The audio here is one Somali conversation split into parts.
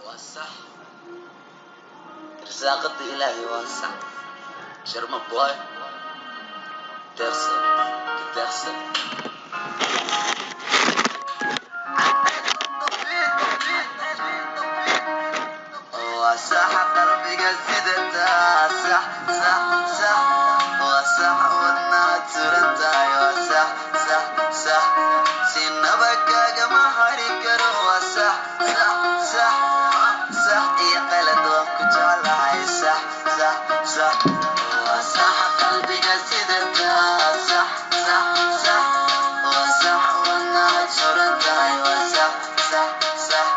Waa sax, irsaaqada Ilaahay waa sax. Sharma Boy, Deeqsan, Deeqsan. Waa sax qalbiga sidataa, sax sax sax. Waa sax wadnaad suran tahay. Waa sax sax sax, sinaba kaagama hari karo. Waa sax sax sax, sax iyo qalad waan ku jeclahay. Sax sax sax. Waa sax qalbiga sidataa, sax sax sax. Waa sax wadnaad suran tahay. Waa sax sax sax,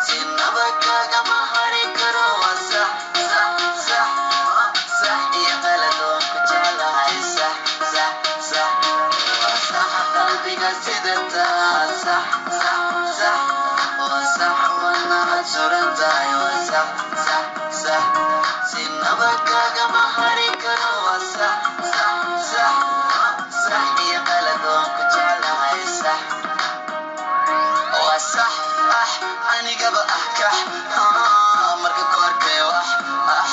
sinaba kaagama hari karo. Waa sax sax sax, sax iyo qalad waan ku jeclahay. Sax sax sax. Waa sax qalbiga sidataa, sax sax sax. Waa sax wadnaad suran tahay. Waa sax sax sax, sinaba kaagama hari karo. Waa sax sax sax, sax iyo qalad waan ku jeclahay. Sax waa sax. Ah, anigaba ah kax. Ah, marka ku arkayo wax ah,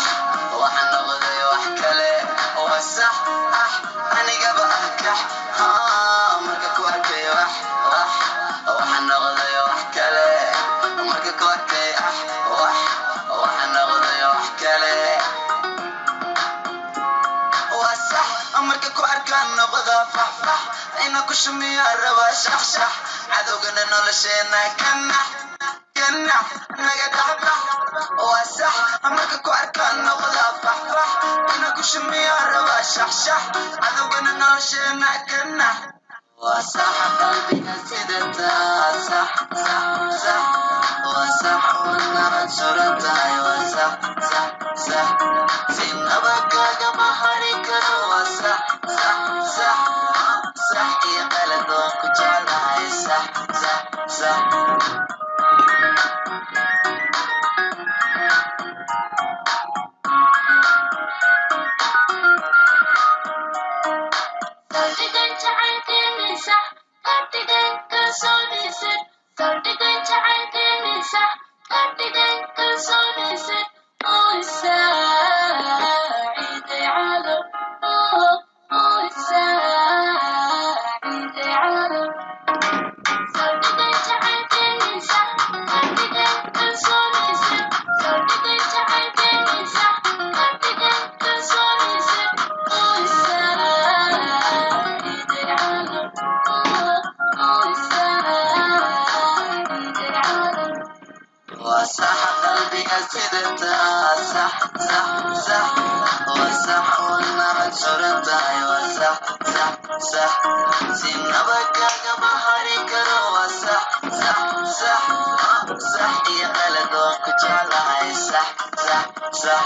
waxaan noqday wax kale. Waa sax. Ah, anigaba ah kax. Ah, marka ku arkayo wax wax, waxaan noqday wax kale. Marka ku arkayo ah wax, waxaan noqday wax kale. Waa sax, marka ku arkaan noqda faxfax, ina ku shumiyaa rabaa shax shax. Cadowgana nolosheena kanax kanax, naga dhaxbax. Waa sax, marka ku arkaan noqda faxfax, ina ku shumiyaa rabaa shax shax. Cadowgana nolosheena kanax. Waa sax qalbiga sidataa, sax sax sax. Waa sax wadnaad suran tahay. Waa sax sax sax, sinaba kaagama hari karo. Waa sax sax sax, sax iyo qalad waan ku jeclahay. Sax sax sax. Saldhigan jacaylkeeni sax, ka dhigay kalsoonisid. Saldhigan jacaylkeeni sax, ka dhigay kalsoonisid. Oo isaaciday cadow, oo oo isaaciday cadow. Saldhigan jacaylkeeni sax, ka dhigay kalsoonisid. Saldhigan jacaylkeeni sax, ka dhigay kalsoonisid. Oo isaaciday cadow, oo oo isaaciday cadow. Waa sax qalbiga sidataa, sax sax sax. Waa sax wadnaad suran tahay. Waa sax sax sax, sinaba kaagama hari karo. Waa sax sax sax, sax iyo qalad waan ku jeclahay. Sax sax sax.